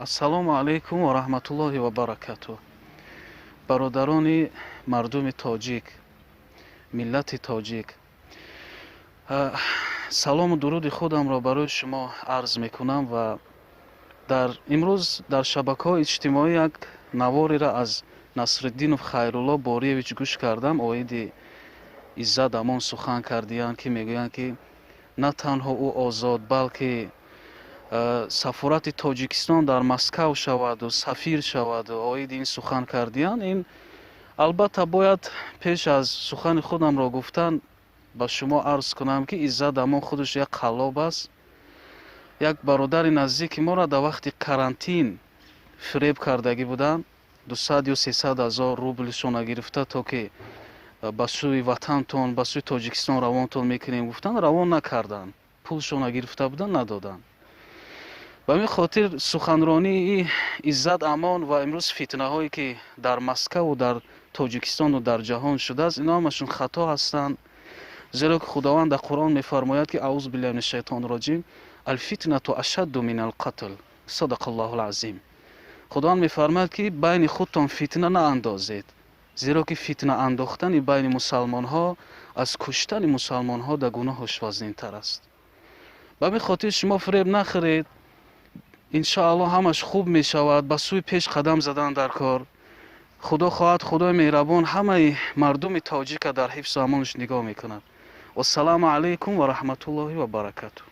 Ассалому алайкум ва раҳматуллоҳи ва баракатуҳ. Бародарони мардуми тоҷик, миллати тоҷик, салому дуруди худамро барои шумо арз мекунам ва дар имрӯз дар шабакаҳои иҷтимоӣ як навориро аз Насриддинов Хайрулло Бориевич гӯш кардам. Оиди Иззат Амон сухан кардиянд, ки мегӯянд, ки на танҳо ӯ озод, балки сафорати Тоҷикистон дар Москав шаваду сафир шаваду оиди ин сухан кардиянд. Ин албатта бояд пеш аз сухани худамро гуфтан ба шумо арз кунам, ки Иззат Амон худаш як қаллоб аст. Як бародари наздики моро дар вақти карантин фиреб кардагӣ буданд, 200 ё 300 ҳазор рублшона гирифта, то ки ба сӯи ватантон, ба сӯи Тоҷикистон равонтон мекунем гуфтанд, равон накарданд, пулшона гирифта буданд, надоданд. Ба ҳамин хотир суханронии Иззат Амон ва имрӯз фитнаҳое, ки дар Москаву дар Тоҷикистону дар ҷаҳон шудааст, ино ҳамашон хато ҳастанд, зеро ки Худованд дар Қуръон мефармояд, ки аузу биллаҳи мин шайтони роҷим, алфитнату ашадду мин алқатл, садақаллоҳу алазим. Худованд мефармояд, ки байни худтон фитна наандозед, зеро ки фитна андохтани байни мусалмонҳо аз куштани мусалмонҳо дар гуноҳаш вазнинтар аст. Ба ҳамин хотир шумо фиреб нахӯред, иншоаллоҳ ҳамаш хуб мешавад. Ба сӯи пеш қадам задан дар кор. Худо хоҳад, Худои меҳрабон ҳамаи мардуми тоҷика дар ҳифзу амонаш нигоҳ мекунад. Вассалому алайкум ва раҳматуллоҳи ва баракатуҳ.